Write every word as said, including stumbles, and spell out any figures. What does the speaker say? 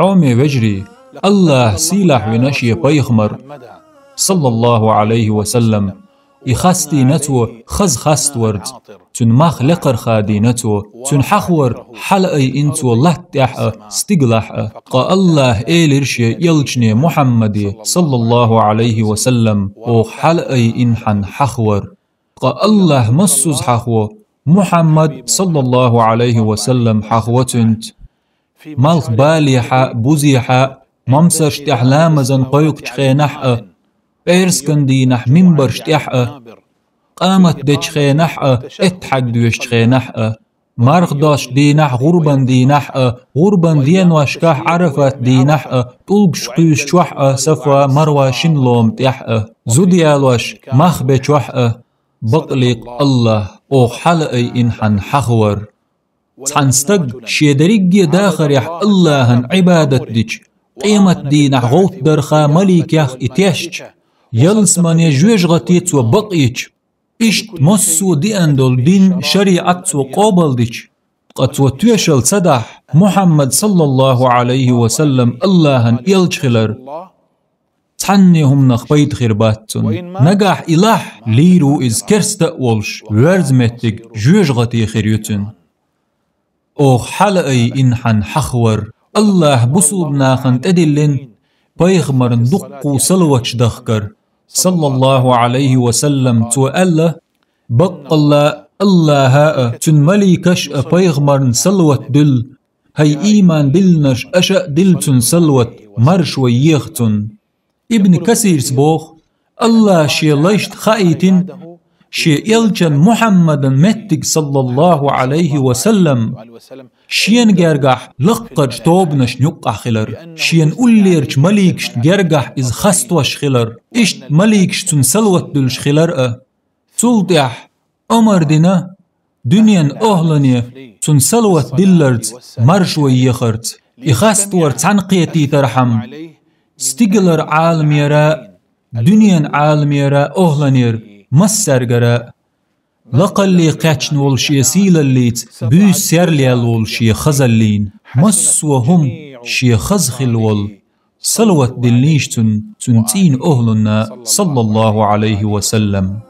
Ӏомаде вежарий, Аллахь сийлахь вина шен пайхамар, саллаллаху Ӏалайхи ва саллам, и хастийна цо хаза хаставарца, цуьнан мах лекхара хадийна цо, цуьнан хьахавар хьалаайина цо латта тӀехь а, стигалахь а. Ткъа Аллахь элира шен элчане Мухьаммаде, саллаллаху Ӏалайхи ва саллам, оха хьалаайина хьан хьахавар. Ткъа Аллахь массаза хьахаво, Мухьаммад, саллаллаху Ӏалайхи ва саллам, хьахаво цуьнца. Малх балехь а, бузехь а, мамсарш тӀехь ламазан кхойкхучу хенахь а, пӀераскан дийнахь мимбарш тӀехь а, къамат дечу хенахь а, эттахьаг доьшучу хенахь а, марха досту дийнахь, гӀурбан дийнахь а, гӀурбан деношкахь, Ӏарафат дийнахь а, тӀулгаш кхуьйсучохь а, Сафа, Марва шина лома тӀехь а, зуда ялош, мах бечохь а. Бакъ лиъ Аллахь, оха хьалаайина хьан хьахавар. Цхьана стаг шен дерриге дахарехь Аллахьан Ӏибадат дича, къемат дийнахь гӀовттарх маликех и тешча, ялсамане, жоьжахате цо бакъ йича, иштта массо а деана долу дин, шариӀат цо къобалдича, ткъа цо тоьшалла ца дахь, Мухьаммад, саллаллаху Ӏалайхи ва саллам, Аллахьан элча хилар, цхьанне хӀуманах пайда хир бац цунна. Нагахь и лахь, лийр ву иза керста а волуш, верза меттиг жоьжахате хир ю цуьнан. Оха хьалаайина хьан хьахавар. Аллахь бусулба нахана тӀедиллина пайхамарна дуккха салаваташ дахкар, саллаллаху Ӏалайхи ва саллам. Цо аьлла: «Баккъалла Аллахьа а, цуьнан маликаш а пайхамарна салават дуьллу. ХӀай ийман диллинарш, аша а дилла цунна салават, маршо еха цунна». Ибн Касирс боху: Аллахь шен лайшна хаийтина шен элчан Мухьаммадан меттиг, саллаллаху Ӏалайхи ва саллам, шена гергахь лаккхарчу тобанашна юккъахь хилар, шена уллерчу маликашна гергахь иза хаставеш хилар, иштта маликаш цунна салават дуьллуш хилар а. Цул тӀаьхьа омар дина дуьненан охӀлане цунна салават дилларца, маршо ехарца. И хаставар цхьаьна кхетийтархьама, стигалара Ӏаламера, дуьненан Ӏаламера охӀланера массаьргара а. Лакхалле кхаьчна волу шен сийлаллица буьйса серлаяьлла волу шен хазаллина, массо а хӀума шен хаза хилла волу, салават диллийша цунна, цуьнан цӀийнан охӀлунна, саллаллаху Ӏалайхи ва саллам.